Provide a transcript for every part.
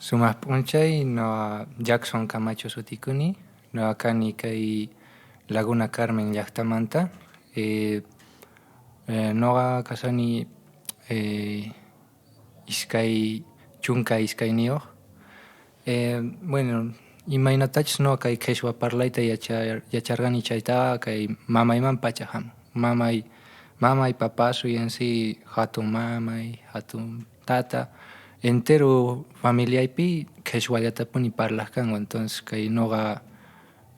Sumaq p'unchay, noqa Jackson Camacho sutikuni, noqa kani kay Laguna Carmen llaqtamanta. Noqa kashani 22. Bueno, imaynatachus noqa kay qheshwa parlayta yacharqani chaytaqa kay mamaymanpacha hamun. Mamay, papasuy en sí, hatun mamay, hatun tata, entero familiaypi qheshwallatapuni parlaq kanku, entonces kay noqa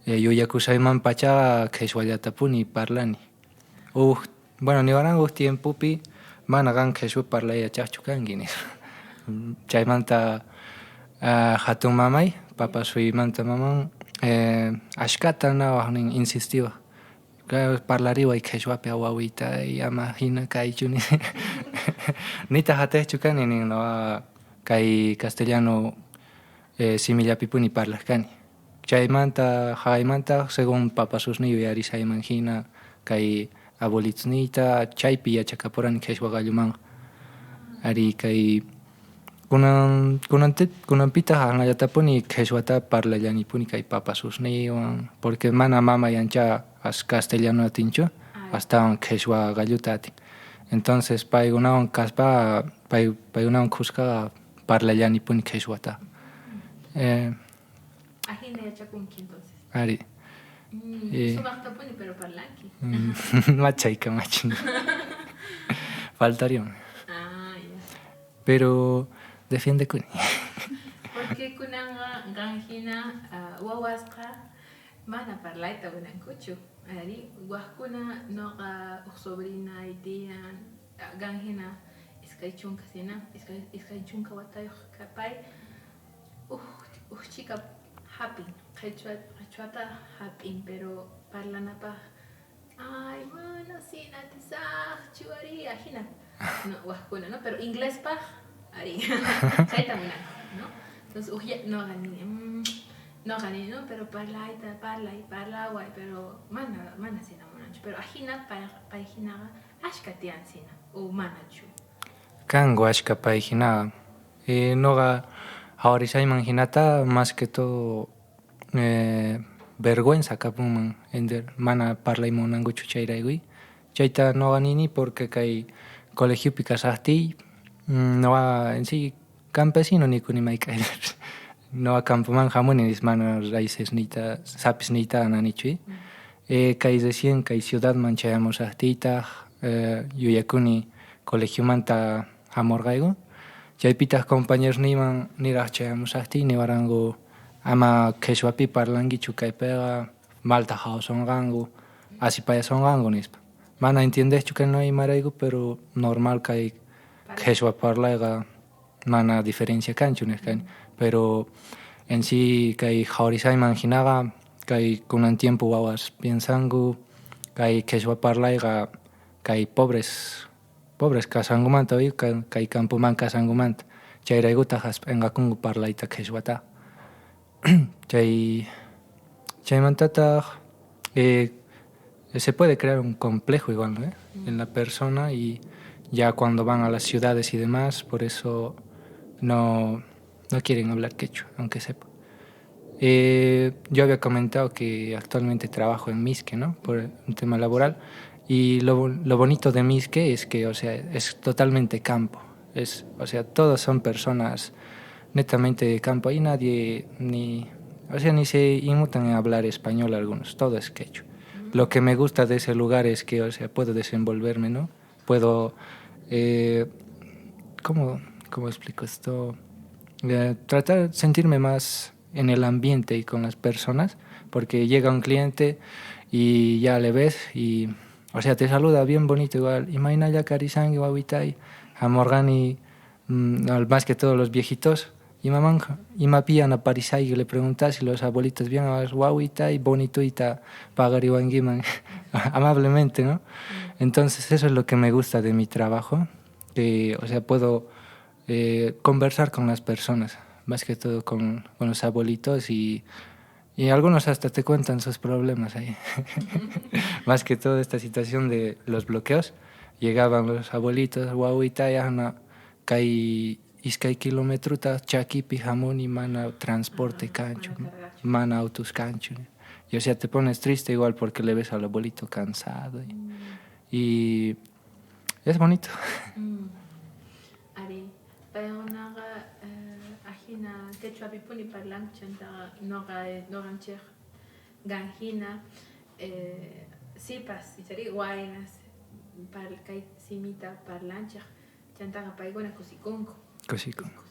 yuyakusqaymanpachaqa qheshwallatapuni parlani. Uj, bueno, niwaranku uj tiempopi mana qan qheshwa parlay yachaqchu kanki nispa. Chaymanta hatun mamay, papasuymanta maman, ashkata nawaj nin insistiwaj, parlariway qheshwapi wawitay, ama hina kaychu nispa. Nitaq atejchu kani nin noqa kay castellano simillapipuni parlaq kani. Chaymanta jaqaymanta según papasusniy yuyarisayman hina kay abuelitusniyta chaypi yachakapurani qheshwa qallumanqa. Ari kay kunanpitaq aqnallatapuni qheshwata parlallanipuni kay papasusniywan porque mana mamay ancha castellano atinchu astawan qheshwa qalluta atin. Entonces paykunawan kaspa paykunawan khuskaqa parlallanipuni qheshwata. Ajina yachakunki entonces. Ari. Sumaqtapuni pero parlanki. Machayka machin. Faltariwan. Ah, ya. Pero defiendekuni. Porque kunanqa qan hina wawasqa mana parlayta munankuchu. Ari, wajkuna noqa uj sobrinay tiyan qan hina 20 sina, 20 watayuq pay uj chika hap'in, qhechwata hap'in, pero parlanapaq ay mana sina atisaqchu ari ajina no, wajkuna, no? Pero inglespaq ari chayta munanku, no? Entonces uj noqa nini, noqa nini, no, pero parlayta, parlay, parlaway, pero mana sina munanchu, pero ajina pay hinaqa ashka tiyan sina, o manachu. Kanku ashka pay hinaqa. Noqa qhawarisayman hinata más que todo vergüenza kapunman mana parlay munankuchu chayraykuy. Chayta noqa nini porque kay colegiopi kashaqtiy noqa en sí campesino nikuni mayk'aqllapis. Noqa campoman hamuni nispa mana raíces niyta sapis niyta nanichu. Kay recién kay ciudadman chayamushaqtiytaq yuyakuni colegiomanta hamurqayku. Chaypitaq compañerosniyman niraq chayamushaqtiy niwaranku ama qheshwapi parlankichu kaypiqa malta qhawasunqanku asipayasonqanku nispa. Mana entiendejchu kani imarayku pero normal kay qheshwa parlayqa mana diferencia kanchu niq kani. Pero en sí kay qhawarisayman hinaqa kay kunan tiempo wawas piensanku kay qheshwa parlayqa kay pobres kasqankumanta kay campoman kasqankumanta chayraykutaq p'enqakunku parlayta qheshwata. Chaymantataq se puede crear un complejo igual, ¿no? En la persona y ya cuando van a las ciudades y demás, por eso no quieren hablar quechua, aunque sepa. Yo había comentado que actualmente trabajo en Mizque, ¿no? Por un tema laboral. Y lo bonito de Mizque es que, o sea, es totalmente campo. O sea, todos son personas netamente de campo. Ahí nadie ni se inmutan en hablar español algunos, todo es quechua. Lo que me gusta de ese lugar es que, o sea, puedo desenvolverme, ¿no? Puedo, ¿cómo explico esto? Tratar de sentirme más en el ambiente y con las personas, porque llega un cliente y ya le ves y, o sea, te saluda bien bonito igual. Imaynalla karisanki wawitay, hamurqani, más que todos los viejitos. Imaman imapi yanaparisayki le preguntas y los abuelitos bien, wawitay, bonitoyta pagariwankiman, amablemente, ¿no? Entonces eso es lo que me gusta de mi trabajo, que, o sea, puedo conversar con las personas, más que todo con los abuelitos y algunos hasta te cuentan sus problemas ahí. Más que todo esta situación de los bloqueos, llegaban los abuelitos, wawitay, kay 2 kilometrota chakipi jamuni mana transporte kanchu, mana autos kanchu. Y o sea, te pones triste igual porque le ves al abuelito cansado y es bonito. Ari, paykunaqa ajina quechuapipuni parlanku chantaqa noqanchej qanjina sipas ichari waynas kay simita parlanchej chantaqa paykuna kusikunku. Kusikunku.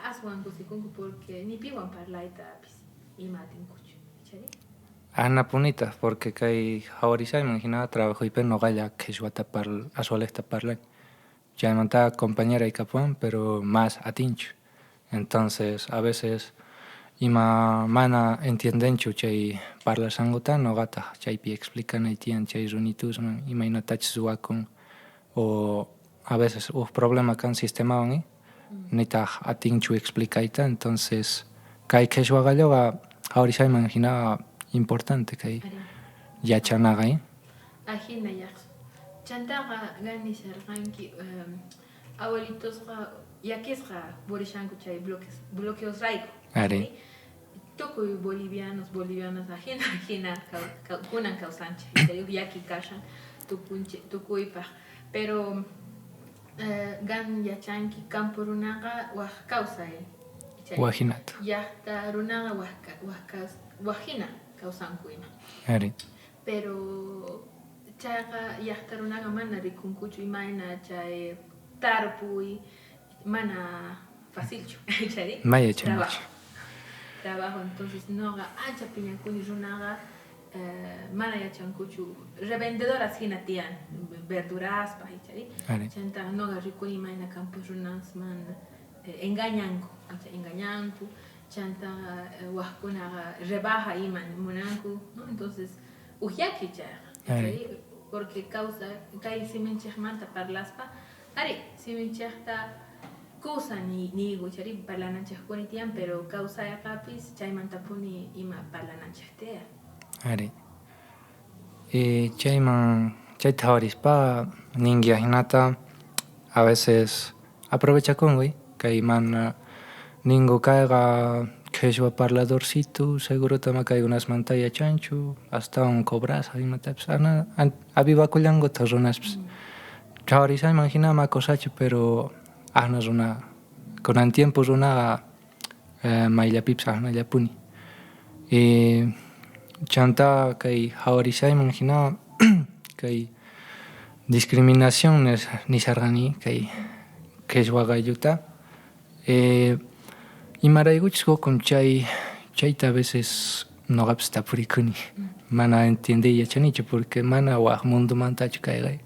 Aswan kusikunku porque ni piwan parlaytapis ima atinkuchu. Ichari? Anapunita, porque kay jawarisayman jina trabajoypi noqalla qhichwata aswalejta parlani. Chaymanta compañera ikapuwan, pero más atinchu. Entonces, a veces ima mana entiendenchu chay parlasqankuta noqataq chaypi explicanay tiyan chay runitusman imaynatachus ruwakun o a veces uj problema kan sistemawan nitaq atinchu explicayta, entonces kay qhichwa qalluqa jawarisayman jina importante kay yachanaqa. Ajina yaqsu. Chantaqa qan nisharqanki abuelitosqa llakisqa purishanku chay bloqueosrayku. Ari. Tukuy bolivianos, bolivianas ajina kunan kawsanchej llaki kashan tukuypaj. Pero qan yachanki campo runaqa waj kawsay. Wajinata. Llaqta runaqa wajina kawsanku ima. Ari. Pero chayqa llaqta runaqa mana rikunkuchu imayna chay tarpuy mana facilchu, chayri? May yachanachu. Trabajo, entonces noqa ancha piñakuni runaqa mana yachankuchu revendedoras hina tiyan verduraspaj, chayri? Chanta noqa rikuni imayna campo runasman engañanku, engañanku, chanta wajkunaqa rebaja ima munanku, ¿no? Entonces ujllaki chayqa, chayri? Porque causa kay siminchejmanta parlaspa, ari siminchejta kusa nigu chayri parlananchejpuni tiyan, pero kawsayqapis chaymantapuni ima parlananchej tiyan. Ari. Chayman chayta jawarispa ninki ajinata a veces aprovechakunku kay mana ninku kayqa qhichwa parladorcito seguro ma kaykunasmanta yachanchu astawan cobrasaq imatapis ana avivakullankutaq runaspis. Jawarisayman jina ma cosachu pero ajna runa kunan tiempo runaqa mayllapipis ajnallapuni. Chanta kay jawarisayman jina kay discriminación nisharqani kay qhichwa qalluta imaraykuchus qukun chayta a veces noqapis tapurikuni mana entiendey yachanichu porque mana waj mundomantachu kayqa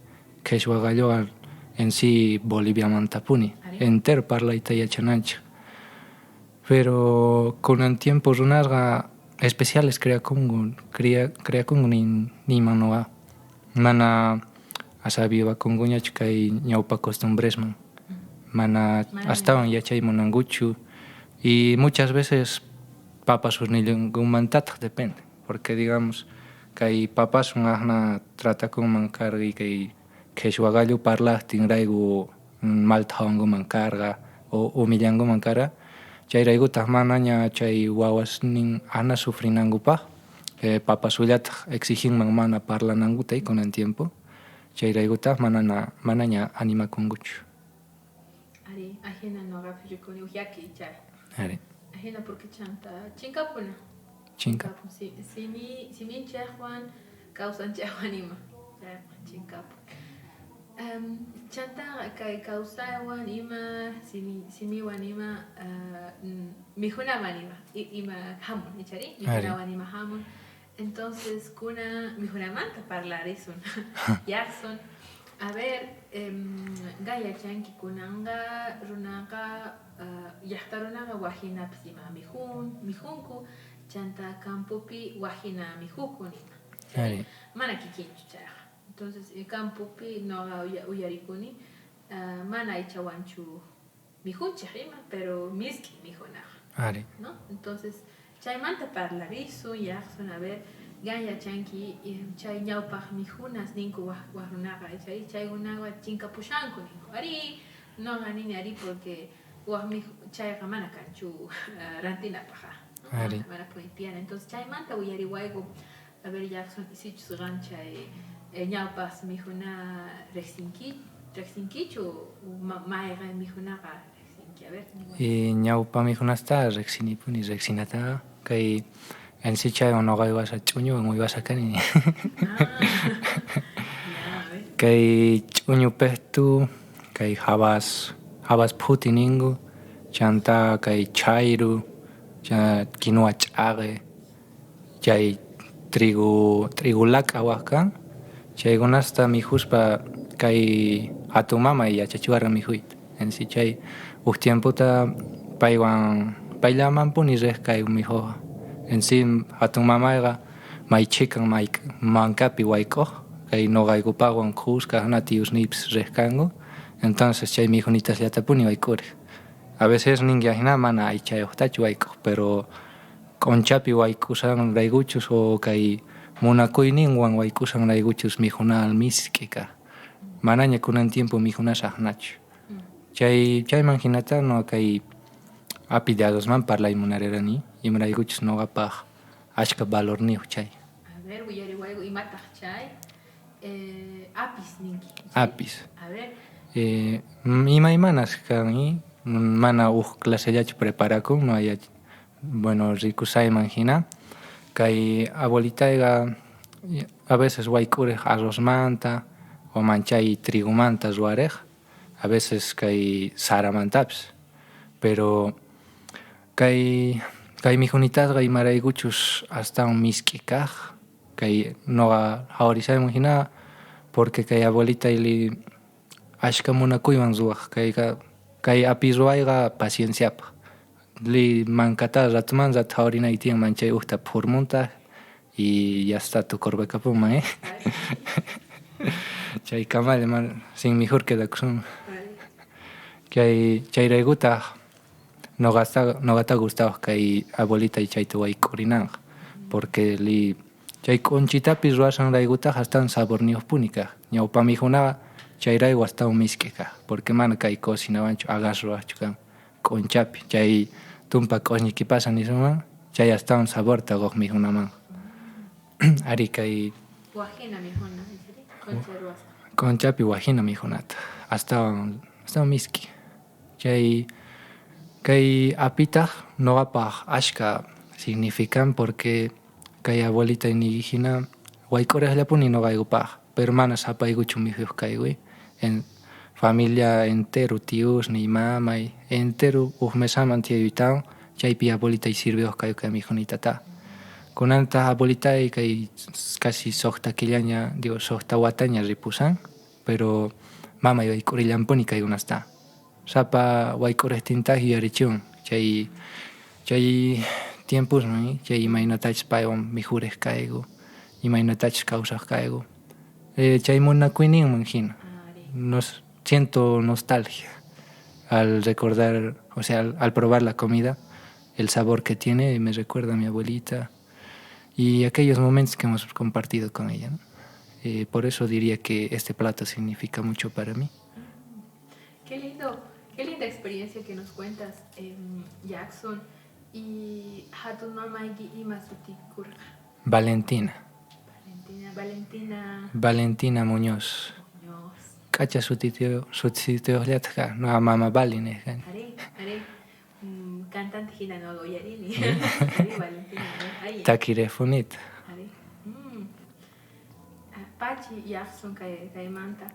qhichwa qalluqa en sí Boliviamantapuni entero parlayta yachananchej. Pero kunan tiempo runasqa especiales creakunku niman noqa mana asavivakunkuñachu kay ñawpa costumbresman mana astawan yachay munankuchu y muchas veces papasusnillankumantataq depende porque digamos kay papasun ajna tratakunman karqa kay qhichwa qallu parlajtinrayku malta jawankuman karqa o humillankuman karqa chayraykutaq manaña chay wawasnin ajna sufrinankupaj papasullataq exijinman mana parlanankuta kunan tiempo chayraykutaq manaña animakunkuchu. Ari, ajina noqapis rikuni uj llaki chay. Ari. Ajina porque chanta chinkapuna. Chinkapun. Siminchejwan kawsanchejwan ima. Chayqa chinkapun. Chanta kay kawsaywan ima simiwan ima mijunawan ima hamun, ichari? Mijunawan ima hamun. Entonces kuna mijunamanta parlarisun. Yaqsun. A ver, qan yachanki kunanqa runaqa llaqta runaqa wajinapis ima mijunku chanta campopi wajina mijukun ima. Mana kikinchu chayqa. Entonces campopi noqa uyarikuni mana aychawanchu mijunchej ima, pero misk'i mijunaqa. Ari. ¿No? Entonces chaymanta parlarisun, yaqsun, a ver, qan yachanki chay ñawpaj mijunas ninku waj runaqa chay chaykunaqa chinkapushanku ninku. Ari, noqa nini ari porque Waj chayqa mana kanchu rantinapaj. Ari. Mana puni tiyan. Entonces chaymanta uyariwayku, a ver, Jackson, sichus qan chay ñawpaq mikhuna riqsinkichu mayqan mikhunaqa riqsinki? A ver, niway. Ñawpa mikhunasta riqsinipuni, riqsinataqa kay en sí chaywan noqa uywasqa ch'uñuwan uywasqa kani. Kay ch'uñu pestu, kay habas phuti ninku, chanta kay chayru, quinua ch'aqe, chay trigo lak'a waj kan, chaykunasta mikhuspa kay hatun mamay yachachiwarqa mikhuyta. En sí chay uj tiempota paywan payllamanpuni riq kay mikhuqa. En sí hatun mamayqa may chhikan mankapi wayk'uq kay noqaykupaqwan khuska jina tiyusniypis riq kanku, entonces chay mikhunitasllatapuni wayk'uriq. A veces ninki ajina mana aychayuqtachu wayk'uq, pero q'unchapi wayk'usqanraykuchus o kay munakuyninwan wayk'usqanraykuchus mikhuna misk'i kaq. Manaña kunan tiempo mikhunas ajinachu. Chayman jinata no kay api de arrozman parlay munarirani, imaraykuchus noqapaq ashka valorniyuq chay. A ver, willariwayku imataq chay apis ninki. Apis. A ver. Imaymanas kan, mana uj clasellachu preparakun, no hay, bueno, rikusayman jina. Kay abuelitayqa a veces wayk'uriq arrozmanta o manchay trigomanta ruwariq, a veces kay saramantapis. Pero kay mikhunitasqa imaraykuchus astawan misk'i kaq, kay noqa qhawarisayman jina, porque kay abuelitay ashka munakuywan ruwaq, kay api ruwayqa pacienciapaq. Li mankata ratuman rato qhawarinayki tiyan manchay ujta phurmuntaq y ya está tukurpakapunman, ¿eh? Chay kamalla mana sin mikhur quedakusunman. Chayraykutaq noqata gustawaq kay abuelitay chayta wayk'urinanqa, porque li chay q'unchitapis ruwasqanraykutaq astawan saborniyuqpuni kaq. Ñawpa mikhunaqa chayrayku astawan misk'i kaq, porque mana kay cocinawanchu agas ruwaqchu kan q'unchapi, chay tumpa q'uñikipasa nisunman, chay astawan saborta quq mikhunamanqa. Ari kay wajina mikhuna, q'uncha ruwasqa. Q'unchapi wajina mikhunata astawan misk'i. Chay kay apitaq noqapaq ashka significan, porque kay abuelitay niyki jina wayk'uriqllapuni noqaykupaq, pero mana sapaykuchu mikhuyuq kayku, en familia entero tiyusniy, mamay, entero uj mesaman tiyayuytawan chaypi abuelitay sirviwaq kayku kay mikhunitata. Kunantaq abuelitay kay casi suqta killaña, digo suqta wataña ripusan, pero mamay wayk'urillanpuni kaykunasta. Sapa wayk'uriqtintaq yuyarichiwan chay tiempusman, chay imaynatachus paywan mikhuriq kayku, imaynatachus kawsaq kayku. Chay munakuyninman jina. Nos siento nostalgia al recordar, o sea, al probar la comida, el sabor que tiene me recuerda a mi abuelita y aquellos momentos que hemos compartido con ella, ¿no? Por eso diría que este plato significa mucho para mí. Qué lindo, qué linda experiencia que nos cuentas, Jackson. Y hatun mamayki ima sutikurqa? Valentina. Valentina. Valentina Muñoz. Muñoz. K'acha sutiyuqllataq kaq, nuqa mama Vali niq kani. Ari, ari. Cantante jina noqa uyarini. Ari, Valentina. Ari. Takiriqpunita. Ari. Pachi Jackson kaymanta.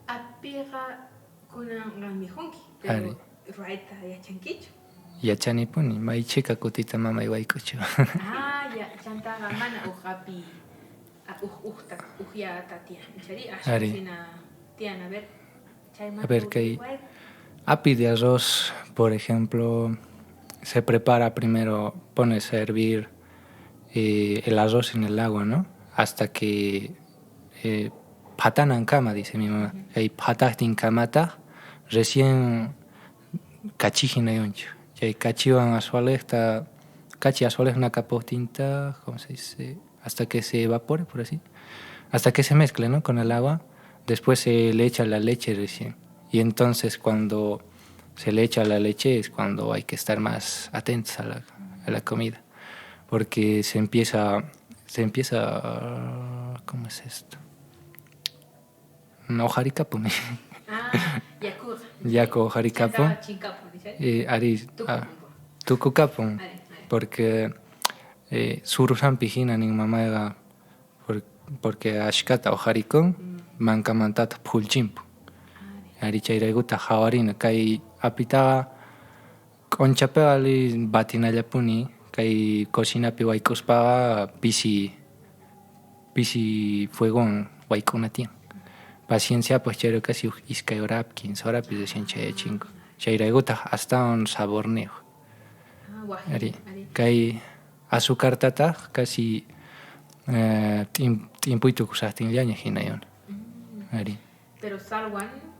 Apiqa kunan qan mikhunki, pero ruwayta yachankichu? Yachanipuni, may chhika kutita mamay wayk'uchiwan. Ah, ya, chantaqa mana uj api uj ujyata tiyan, chari ashka hina tiyan, a ver, chaymanta. A ver, kay api de arroz, por ejemplo, se prepara primero, pones a hervir el arroz en el agua, ¿no? Hasta que phatanan kama, dice mi mamá. Kay phataqtin kamataq recién kachi hinayunchik. Chay kachiwan aswalejta, kachi aswalej nakapojtintaq, ¿cómo se dice? Hasta que se evapore, por así. Hasta que se mezcle, ¿no? Con el agua. Después se le echa la leche recién. Y entonces cuando se le echa la leche es cuando hay que estar más atentos a la comida, porque se empieza, ¿cómo es esto? No, jarikapun. Ah, yaku. Yaku jarikapun. Ari, tukukapun. Porque surusampi hina nin mamayqa porque ashkata ujarikun mankamantataq phullchimpun. Ari chayraykutaq hawarina kay apitaqa q'unchapiqa batinallapuni kay cocinapi wayk'uspaqa pisi fuegon wayk'una tiyan. Pacienciapaq chayra casi iskay horapi, 15 horapi recién chayachinku. Chayraykutaq astawan saborniyuq. Ari kay azucartataq casi t'impuytukusaqtinllaña hinayuna. Ari. Pero salwanpis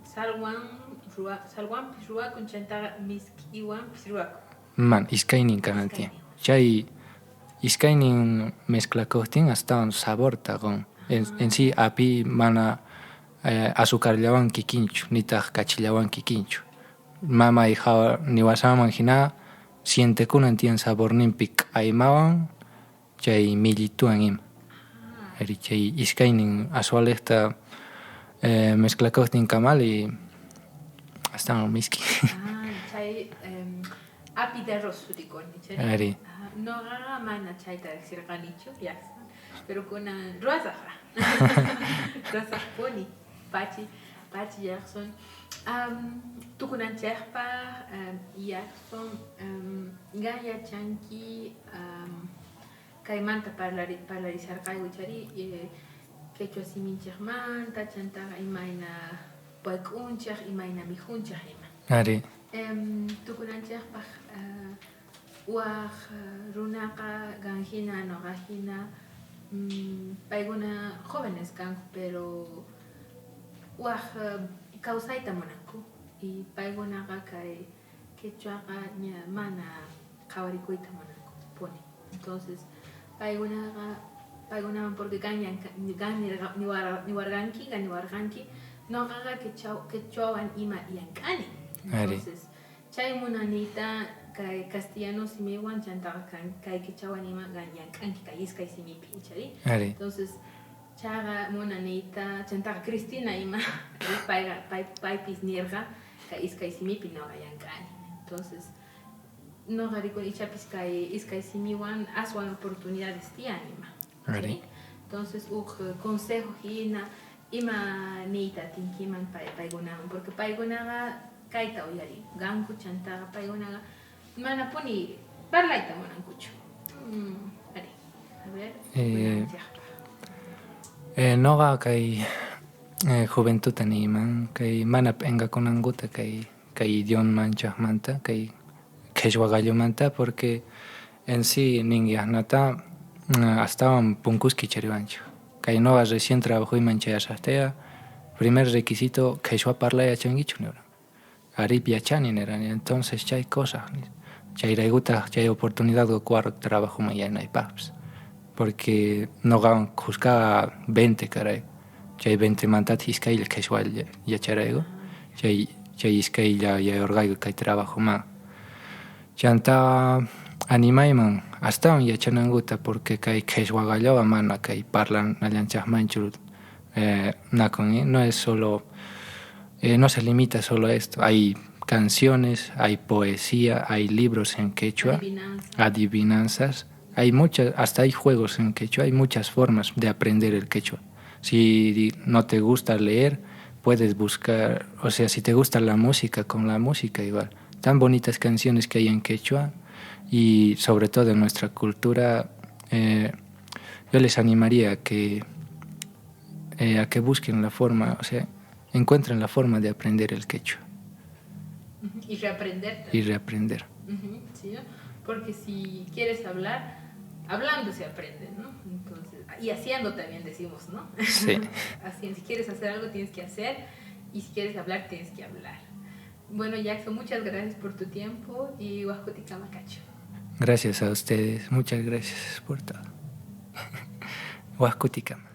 ruwakun chantaqa misk'iwanpis ruwakun. Man, iskaynin kanan tiyan. Chay iskaynin mezclakuqtin astawan saborta qun. En sí api mana azucarllawan kikinchu, nitaq kachillawan kikinchu. Mamay niwasanman hina sientekunan tiyan saborninpi k'aymawan chay millituwan ima. Ari chay iskaynin aswalejta mezclakuqtin kamal y astawan misk'i. Chay api de arroz sutikuni chay. Ari. Noqaqa mana chayta riqsirqanichu llaqsan, pero kunan ruwasaqqa. Ruwasaqpuni pachi llaqsan. Tukunanchejpaq llaqsan qan yachanki kaymanta parlarisharqayku chari quechua siminchejmanta chantaqa imayna wayk'unchej imayna mikhunchej ima. Ari. Tukunanchejpaq waj runaqa qan hina noqa hina paykuna jóvenes kanku pero waj kawsayta munanku y paykunaqa kay quechuaqa ña mana qhawarikuyta munanku puni. Entonces paykunaman porque qan niwarqanki noqaqa quechuawan ima llank'ani. Entonces chay munanita kay castellano simiwan chantaqa kay quechuawan ima qan llank'anki kay iskay simipi chari. Entonces chaqa munanita chantaqa Cristina ima paypis nirqa kay iskay simipi noqa llank'ani. Entonces noqa rikuni ichapis kay iskay simiwan aswan oportunidades tiyan ima. Entonces uj consejo hina ima niyta atinkiman paykunaman porque paykunaqa kayta uyarin qanku chantaqa paykunaqa manapuni parlayta munankuchu. Ari, a ver. Noqa kay juventuta niyman kay mana p'enqakunankuta kay idiomanchejmanta kay qheshwa qallumanta porque en sí ninyaqnata astawan punkuski chariwanchej. Kay noqa recién trabajuyman chayasaqtayqa primer requisito qheshwa parlay yachankichu nirqan. Arip yachani nirqani entonces chay cosa chayraykutaq chay oportunidad quwar trabajuman yanaypaqpis porque noqawan khuskaqa 20 karayku chay 20 mantataq iskaylla qheshwa yacharayku chay iskaylla yayurqayku kay trabajuman. Chanta animayman astawan yachanankuta porque kay qheshwa qalluqa mana kay parlanallanchejmanchu nakun no es solo no se limita solo a esto, hay canciones, hay poesía, hay libros en quechua, adivinanzas, hay muchas, hasta hay juegos en quechua, hay muchas formas de aprender el quechua. Si no te gusta leer, puedes buscar, o sea, si te gusta la música, con la música igual. Tan bonitas canciones que hay en quechua y sobre todo en nuestra cultura, yo les animaría a que busquen la forma, o sea, encuentren la forma de aprender el quechua. Y reaprender. Y reaprender. Sí, ¿no? Porque si quieres hablar, hablando se aprende, ¿no? Entonces, y haciendo también decimos, ¿no? Sí. Así, si quieres hacer algo tienes que hacer y si quieres hablar tienes que hablar. Bueno, Jackson, muchas gracias por tu tiempo y Huascuticamacacho. Gracias a ustedes, muchas gracias por todo. Huascuticama.